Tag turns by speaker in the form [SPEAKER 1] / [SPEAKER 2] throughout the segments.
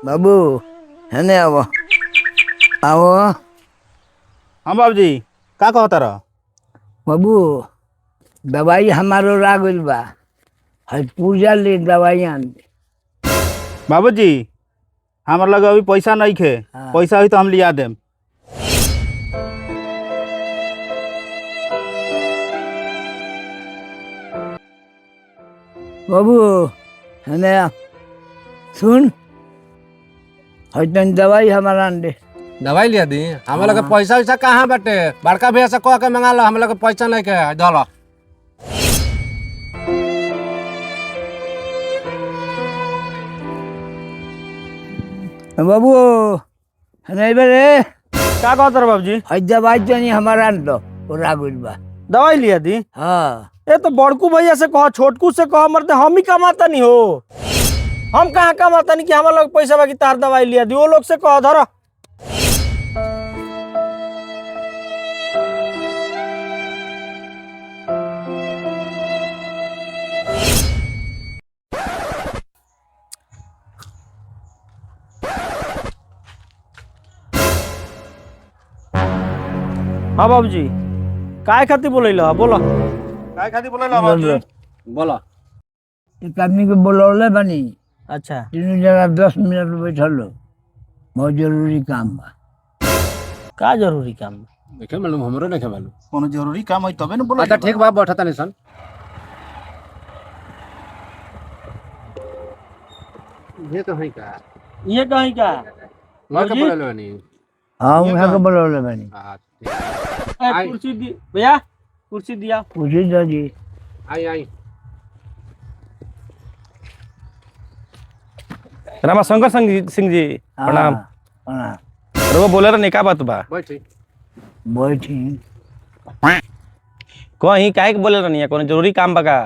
[SPEAKER 1] बाबू हेने आवो आवो।
[SPEAKER 2] हाँ बाबूजी, का कहता रह?
[SPEAKER 1] बाबू दवाई हमारो रा गइल बा, है पूजा ले दवाई आन दे।
[SPEAKER 2] बाबूजी हमार लगे अभी पैसा नहीं खे।
[SPEAKER 1] हाँ।
[SPEAKER 2] पैसा हुई तो हम लिया देम।
[SPEAKER 1] बाबू हेने आ, सुन है तनी दवाई हमारा आन दे।
[SPEAKER 3] दवाई लिया दी? हमरा लगे पैसा वैसा कहाँ बाटे? बड़का भैया से कह के मंगा लो, हमरा लगे पैसा नहीं के है, धलो।
[SPEAKER 1] बाबू हेने अइबे रे।
[SPEAKER 4] का कहत रह बाबूजी?
[SPEAKER 1] है दवाई तनी हमारा आन दो, ओरा गइल बा।
[SPEAKER 4] दवाई लिया दी?
[SPEAKER 1] हाँ।
[SPEAKER 4] ए तो बड़कू भैया से कह, छोटकू से कह, मरते हम ही कमाता नहीं हो। हम कहाँ कमाता नहीं कि हमारे लोग पैसा बाकी तार दवाई लिया दी? वो लोग से कह धर। हाँ बाबूजी, काय खातिर बोलैल? बोलो।
[SPEAKER 2] काय खातिर बोला बाबूजी?
[SPEAKER 3] बोलो।
[SPEAKER 1] एक आदमी के बोलौले बनी।
[SPEAKER 4] अच्छा।
[SPEAKER 1] तीनों जना 10 मिनट बैठल हो, बहुत जरूरी काम बा।
[SPEAKER 4] का जरूरी काम बा?
[SPEAKER 3] देखे मालूम, हमरो नहीं मालूम।
[SPEAKER 2] कोनो जरूरी काम है तबे न बोला।
[SPEAKER 3] अच्छा ठीक बा, बैठा तनी सन। ये तो है का?
[SPEAKER 4] ये कहीं का?
[SPEAKER 3] वहाँ के
[SPEAKER 4] बाबूजी?
[SPEAKER 3] बोलले बानी?
[SPEAKER 1] हाँ, उहाँ के बोलौले बनी।
[SPEAKER 3] अच्छा, ठीक।
[SPEAKER 4] ए,
[SPEAKER 3] आई।
[SPEAKER 4] कुर्सी दी भैया, कुर्सी दिया।
[SPEAKER 1] पूछी दो जी।
[SPEAKER 3] आई आई।
[SPEAKER 5] रामाशंकर सिंह जी, सिंह जी।
[SPEAKER 1] हाँ,
[SPEAKER 5] प्रणाम।
[SPEAKER 1] प्रणाम।
[SPEAKER 5] रउआ बोले रहे, का बात बा?
[SPEAKER 3] बैठी।
[SPEAKER 1] बैठी।
[SPEAKER 5] कहीं काहे के बोले रहनी? कोनो जरूरी काम बा का?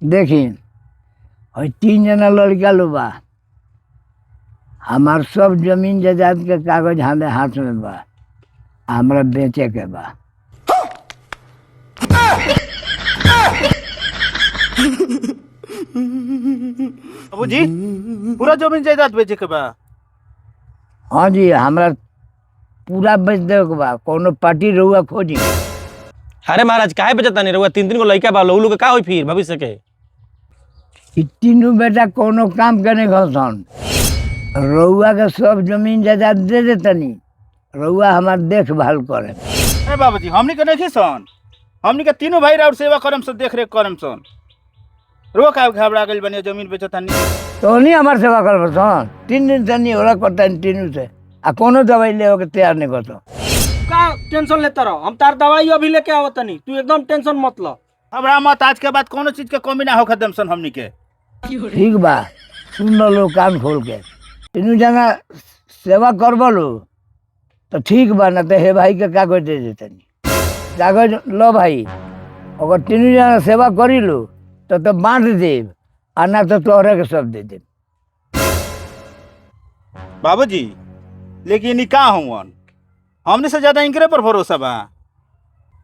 [SPEAKER 1] देखी, और तीन जना लड़का लो बा, हमार सब जमीन जायदाद के कागज हमारे हाथ में बा, हमरा बेचे के बा।
[SPEAKER 2] बाबूजी, पूरा जमीन जायदाद बेचे के बा?
[SPEAKER 1] हाँ जी, हमरा पूरा बेच देवे के बा, कोनो पार्टी रहुआ खोजी।
[SPEAKER 5] अरे महाराज, काहे बेचता नहीं? रउआ तीन तीन गो लड़का बा, लोग के का होई फिर भविष्य के?
[SPEAKER 1] ई तीनों बेटा कोनो काम के नहीं घसन। रउआ के सब जमीन जायदाद दे देतनी, रउआ हमार देखभाल करे।
[SPEAKER 2] ए बाबूजी, हमनी के नहीं सन, हमनी के तीनों भाई राउर सेवा करम सन, देख रेख करम सन। रो का घबरा गइल बनी जमीन बेचतानी?
[SPEAKER 1] तो नहीं हमार सेवा करब सन? 3 दिन से नहीं होला करता तीनों से, आ कोनो दवाई लेवे के तैयार नहीं करतो।
[SPEAKER 4] का टेंशन लेता रहो? हम तार दवाई अभी लेके आवत नहीं, तू एकदम टेंशन मत लो।
[SPEAKER 2] घबरा मत, आज के बाद कोनो चीज के कमी ना होखे देम सन हमनी के।
[SPEAKER 1] ठीक बा, सुन लो कान खोल के, तीनों जना सेवा करब लो तो ठीक बा, ना तो हे भाई के कागज दे देतनी। कागज लो भाई, अगर तीनों जना सेवा करी लो तो बांट देब, आ ना तो तोहरे के सब दे देब।
[SPEAKER 2] बाबूजी, लेकिन ई का हुवन? हमने से ज्यादा इनकरे पर भरोसा बा।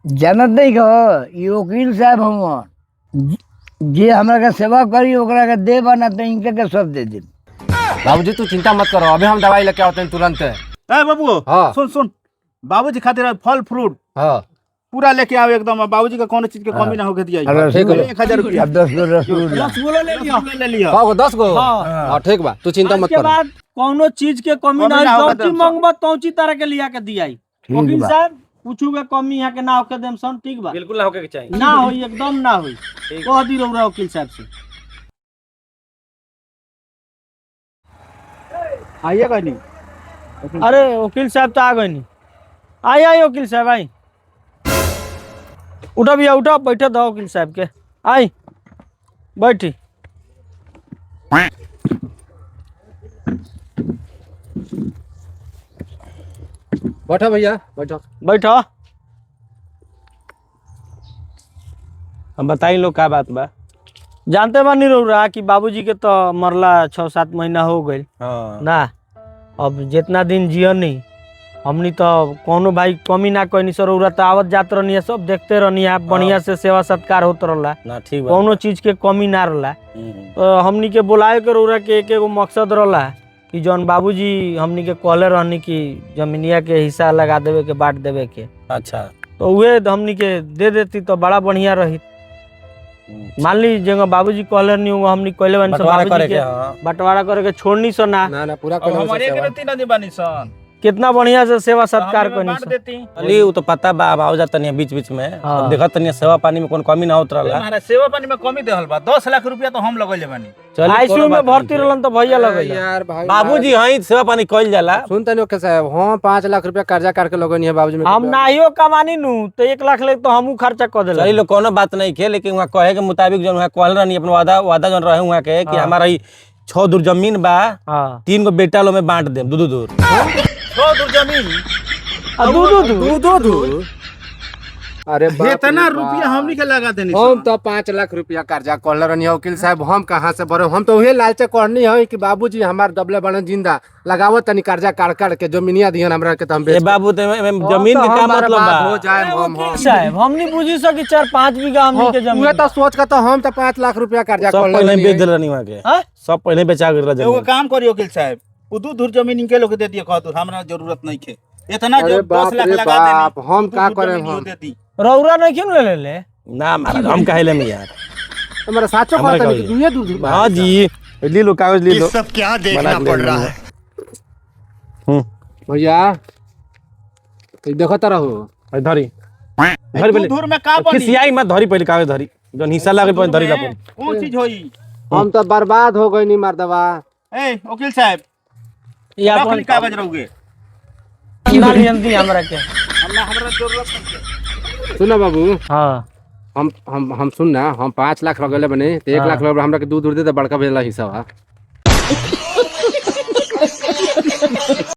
[SPEAKER 1] जानत नहीं कहो, ई वकील साहब हम, जे हमरा के सेवा करी ओकरा के देब, आ ना तो इनके के सब दे देब।
[SPEAKER 3] बाबूजी, तू चिंता मत करो, अभी हम दवाई लेके आते हैं तुरंत।
[SPEAKER 2] ए बाबू।
[SPEAKER 3] हाँ।
[SPEAKER 2] सुन सुन, बाबूजी खातिर फल फ्रूट पूरा लेके आओ एकदम, बाबूजी का कोनो चीज के कमी ना होके दिया।
[SPEAKER 1] अरे
[SPEAKER 3] ठीक है।
[SPEAKER 2] 1000 रुपया।
[SPEAKER 1] अब 10 गो रसगुल्ला।
[SPEAKER 4] रसगुल्ला ले लियो।
[SPEAKER 2] ले लियो।
[SPEAKER 3] कौ गो? 10 गो?
[SPEAKER 4] हाँ।
[SPEAKER 3] हाँ, ठीक बा, तू चिंता
[SPEAKER 4] आज
[SPEAKER 3] मत
[SPEAKER 4] के
[SPEAKER 3] कर।
[SPEAKER 4] बाद कोनो चीज के कमी
[SPEAKER 2] कमी
[SPEAKER 4] ना
[SPEAKER 2] ना
[SPEAKER 4] होई।
[SPEAKER 2] होके
[SPEAKER 4] जौची
[SPEAKER 2] देम सन।
[SPEAKER 4] मंगबा तौची तारा के लिया के दियाई।
[SPEAKER 1] ठीक
[SPEAKER 4] वकील
[SPEAKER 1] बा।
[SPEAKER 4] साहब, कुछू के कमी यहाँ के ना होके देम सन, ठीक बा?
[SPEAKER 5] बिल्कुल ना होके के चाहिए।
[SPEAKER 4] ना होई, एकदम ना होई। कह दी रउरा वकील साहब से।
[SPEAKER 2] आइए कहनी।
[SPEAKER 4] अरे, वकील साहब तो आ गए। नी आई आई, वकील साहब आई। उठो भैया, उठो, बैठो दो वकील साहब के। आई, बैठी।
[SPEAKER 3] बैठो भैया, बैठो।
[SPEAKER 4] बैठो।
[SPEAKER 5] हम बताई लोग, का बात बा?
[SPEAKER 4] जानते बानी रउरा कि बाबूजी के तो मरला 6-7 महीना हो गइल।
[SPEAKER 5] हाँ।
[SPEAKER 4] ना अब जितना दिन जियनी, हमनी तो कोनो भाई कमी ना कहनी सर। रउरा तो आवत जात रहनी है, सब देखते रहनी है, बढ़िया से सेवा सत्कार होत रहला।
[SPEAKER 5] ना ठीक बा।
[SPEAKER 4] कोनो चीज के कमी ना रहला।
[SPEAKER 5] हम्म।
[SPEAKER 4] तो हमनी के बुलाए के रउरा के एक एगो मकसद रहला। कि जौन बाबूजी हमनी के कहले रहनी कि जमीनिया के हिस्सा लगा देवे के, बांट देवे के।
[SPEAKER 5] अच्छा।
[SPEAKER 4] तो उहे हमनी के दे देती तो बड़ा बढ़िया रही। मान ली जगह बाबूजी कहले रहनी वो हमनी कहले बानी सब
[SPEAKER 5] बंटवारा
[SPEAKER 4] बाबूजी
[SPEAKER 5] करे
[SPEAKER 4] के
[SPEAKER 5] के, हाँ।
[SPEAKER 4] बंटवारा करे के छोड़नी सो ना।
[SPEAKER 3] ना ना पूरा
[SPEAKER 2] अब
[SPEAKER 3] कर
[SPEAKER 2] हमारे के तीन आदमी बानी सन।
[SPEAKER 4] कितना बढ़िया से सेवा सत्कार
[SPEAKER 2] हमनी में
[SPEAKER 4] करनी
[SPEAKER 2] बांट
[SPEAKER 4] सो।
[SPEAKER 2] देती।
[SPEAKER 5] अली उ तो पता बा, अब आओ जा तनी बीच बीच में।
[SPEAKER 4] हाँ।
[SPEAKER 5] अब देखत तनी सेवा पानी में कौन कमी ना होत रहला।
[SPEAKER 2] महाराज सेवा पानी में कमी देहल बा, 10 लाख रुपया तो हम लगैले बानी।
[SPEAKER 5] चली, कोनो
[SPEAKER 4] आईसीयू में
[SPEAKER 5] बात
[SPEAKER 4] भर्ती
[SPEAKER 5] नहीं।
[SPEAKER 4] रहलन तो भैया लगैला।
[SPEAKER 3] यार भाई
[SPEAKER 5] बाबूजी हई सेवा पानी कइल जाला।
[SPEAKER 3] सुन तनी ओके साहब, हम 5 लाख रुपया कर्जा काट के लगनी है बाबूजी में।
[SPEAKER 4] हम नाहियो कमानी नु तो 1 लाख ले तो हमू खर्चा कर देला।
[SPEAKER 5] चली लो कोनो बात नहीं के, लेकिन वहाँ कहे के मुताबिक जौन वहाँ कहल रहनी अपन वादा वादा जौन रहे वहाँ के कि
[SPEAKER 4] हाँ।
[SPEAKER 5] हमारा ई 6 दूर जमीन बा,
[SPEAKER 4] हाँ
[SPEAKER 5] 3 गो बेटा लो में बांट देम दू दू दूर।
[SPEAKER 2] 6 दूर जमीन
[SPEAKER 4] आ दू दू दू
[SPEAKER 3] दू दू दू। अरे बाप रे
[SPEAKER 2] इतना
[SPEAKER 3] बाप।
[SPEAKER 2] रुपया हमनी के लगा देनी
[SPEAKER 3] हम
[SPEAKER 2] सन।
[SPEAKER 3] तो 5 लाख रुपया कर्जा कहले रहनी है वकील साहब, हम कहाँ से भरे? हम तो उहे लालचे करनी है कि बाबूजी हमार दबले बड़न जिंदा लगावत तनी कर्जा काट काट के जमीनिया दिहन हमरा के तो हम
[SPEAKER 5] ए
[SPEAKER 3] बेच
[SPEAKER 5] बाबू ते एमे
[SPEAKER 3] हम
[SPEAKER 5] जमीन
[SPEAKER 3] तो
[SPEAKER 5] के का
[SPEAKER 3] हम
[SPEAKER 5] मतलब
[SPEAKER 3] बर्बाद
[SPEAKER 5] बा?
[SPEAKER 3] हो जाए हम हम
[SPEAKER 4] साहब हमनी बुझी सो कि 4-5 बीघा हमनी के जमीन
[SPEAKER 3] उहे तो सोच के तो हम तो 5 लाख रुपया कर्जा
[SPEAKER 5] सब
[SPEAKER 3] कहले
[SPEAKER 5] पहले
[SPEAKER 3] रहनी
[SPEAKER 5] बेच
[SPEAKER 3] है।
[SPEAKER 5] देल रहनी वहाँ के।
[SPEAKER 4] हाँ?
[SPEAKER 5] सब पहले बेचा गेल
[SPEAKER 2] एगो
[SPEAKER 5] जमीन।
[SPEAKER 2] काम करियो वकील साहब, उ दू धुर जमीन इनके लोग दे दिए, कह दू हमरा जरूरत नहीं खे। इतना
[SPEAKER 3] अरे
[SPEAKER 2] जो 10
[SPEAKER 3] बाप
[SPEAKER 2] लाख
[SPEAKER 3] रे
[SPEAKER 2] लगा
[SPEAKER 3] बाप,
[SPEAKER 2] देनी,
[SPEAKER 3] हम
[SPEAKER 2] दू
[SPEAKER 3] का
[SPEAKER 2] धुर
[SPEAKER 3] करें
[SPEAKER 2] जमीन इहो
[SPEAKER 3] हम?
[SPEAKER 2] दे दी।
[SPEAKER 4] रौरा नहीं क्यों ले ले?
[SPEAKER 5] ना महाराज हम काहे लेम यार,
[SPEAKER 3] हमारा साचो
[SPEAKER 5] हमरा
[SPEAKER 3] कहता
[SPEAKER 5] का
[SPEAKER 3] कि दुए दू दू।
[SPEAKER 5] हाँ जी ले लो कागज ले
[SPEAKER 6] ये
[SPEAKER 5] लो।
[SPEAKER 6] सब क्या देखना
[SPEAKER 5] बना के ले
[SPEAKER 6] पड़ रहा
[SPEAKER 5] लो।
[SPEAKER 6] है?
[SPEAKER 5] हम्म
[SPEAKER 3] भैया तो देखत रहो।
[SPEAKER 5] धरी धरी
[SPEAKER 2] दू
[SPEAKER 5] पहले
[SPEAKER 2] धुर में का बनी?
[SPEAKER 5] खिसियाई मत, धरी पहले कागज धरी, जौन हिस्सा लागे पहले धरी अपन।
[SPEAKER 2] कौन चीज होई?
[SPEAKER 3] हम तो बर्बाद हो गई नी मर्दवा।
[SPEAKER 2] ए वकील साहब
[SPEAKER 4] या
[SPEAKER 2] रख
[SPEAKER 4] अपन
[SPEAKER 2] ली कागज रहुए।
[SPEAKER 4] ना लियंती हमरा के।
[SPEAKER 2] हमरा हमरा जरूरत नहीं है।
[SPEAKER 3] सुनो बाबू,
[SPEAKER 4] हाँ
[SPEAKER 3] हम सुन ना, हम 5 लाख लगले बने तो 1
[SPEAKER 4] हाँ।
[SPEAKER 3] लाख लगले हमरा के दूध दूध दे तो बड़का भेला हिस्सा बा।